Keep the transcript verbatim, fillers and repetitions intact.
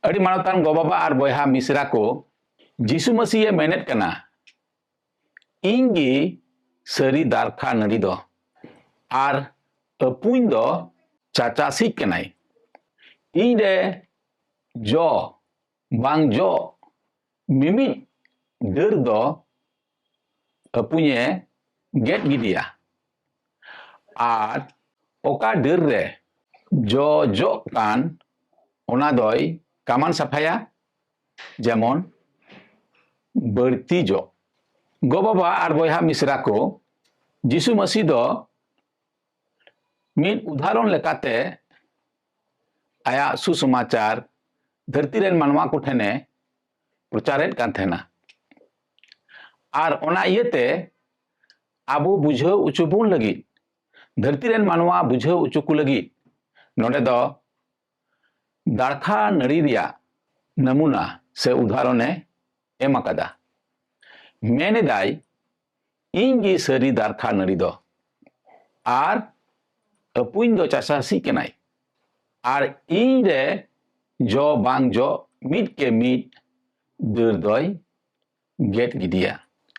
ᱟᱹᱰᱤ ᱢᱟᱱᱚᱛᱟᱱ ᱜᱚ-ᱵᱟᱵᱟ ᱟᱨ ᱵᱚᱭᱦᱟ ᱢᱤᱥᱨᱟ ᱠᱚ, ᱡᱤᱥᱩ ᱢᱟᱹᱥᱤᱭᱮ ᱢᱮᱱᱮᱫ ᱠᱟᱱᱟ, "ᱤᱧ ᱜᱮ ᱥᱟᱹᱨᱤ ᱫᱟᱨᱠᱷᱟ ᱱᱟᱹᱲᱤ ᱫᱚ, ᱟᱨ ᱟᱹᱯᱩᱧ ᱫᱚ ᱪᱟᱪᱟᱥᱤᱡ ᱠᱟᱱᱟᱭ᱾ ᱤᱧ ᱨᱮ ᱡᱚ ᱵᱟᱝ ᱡᱚ ᱢᱤᱢᱤᱫ ᱰᱟᱹᱨ ᱫᱚ ᱟᱹᱯᱩᱧᱮ ᱜᱮᱫ ᱜᱤᱰᱤᱭᱟ, ᱟᱨ ᱚᱠᱟ ᱰᱟᱹᱨ ᱨᱮ ᱡᱚ ᱡᱚᱜ ᱠᱟᱱ, ᱚᱱᱟ ᱫᱚᱭ ᱠᱟᱢᱟᱱ ᱥᱟᱯᱷᱟᱭᱟ, ᱡᱮᱢᱚᱱ ᱵᱟᱹᱲᱛᱤ ᱡᱚᱜ᱾" ᱜᱚ-ᱵᱟᱵᱟ ᱟᱨ ᱵᱚᱭᱦᱟ ᱢᱤᱥᱨᱟ ᱠᱚ, ᱡᱤᱥᱩ ᱢᱟᱹᱥᱤ ᱫᱚ ᱢᱤᱫ ᱩᱫᱟᱦᱚᱨᱚᱱ ᱞᱮᱠᱟᱛᱮ ᱟᱭᱟᱜ ᱥᱩᱥᱚᱢᱟᱪᱟᱨ ᱫᱷᱟᱹᱨᱛᱤ ᱨᱮᱱ ᱢᱟᱱᱣᱟ ᱠᱚ ᱴᱷᱮᱱᱮ ᱯᱨᱚᱪᱟᱨᱮᱫ ᱠᱟᱱ ᱛᱟᱦᱮᱱᱟ᱾ ᱟᱨ ᱚᱱᱟ ᱤᱭᱟᱹᱛᱮ ᱟᱵᱚ ᱵᱩᱡᱷᱟᱹᱣ ᱦᱚᱪᱚ ᱵᱚᱱ ᱞᱟᱹᱜᱤᱫ, ᱫᱷᱟᱹᱨᱛᱤ ᱨᱮᱱ ᱢᱟᱱᱣᱟ ᱵᱩᱡᱷᱟᱹᱣ ᱦᱚᱪᱚ ᱠᱚ ᱞᱟᱹᱜᱤᱫ, ᱱᱚᱰᱮ ᱫᱚ ᱫᱟᱲᱠᱷᱟ ᱱᱟᱹᱲᱤ ᱨᱮᱭᱟᱜ ᱱᱟᱢᱩᱱᱟ ᱥᱮ ᱩᱫᱟᱦᱚᱨᱚᱱᱮ ᱮᱢ ᱟᱠᱟᱫᱟ᱾ ᱢᱮᱱ ᱮᱫᱟᱭ, "ᱤᱧ ᱜᱮ ᱥᱟᱹᱨᱤ ᱫᱟᱨᱠᱷᱟ ᱱᱟᱹᱲᱤ ᱫᱚ, ᱟᱨ ᱟᱹᱯᱩᱧ ᱫᱚ ᱪᱟᱥᱟᱥᱤ ᱠᱟᱱᱟᱭ, ᱟᱨ ᱤᱧ ᱨᱮ ᱡᱚ ᱵᱟᱝ ᱡᱚ ᱢᱤᱫ ᱠᱮ ᱢᱤᱫ ᱰᱟᱹᱨ ᱫᱚᱭ ᱜᱮᱫ ᱜᱤᱰᱤᱭᱟ᱾"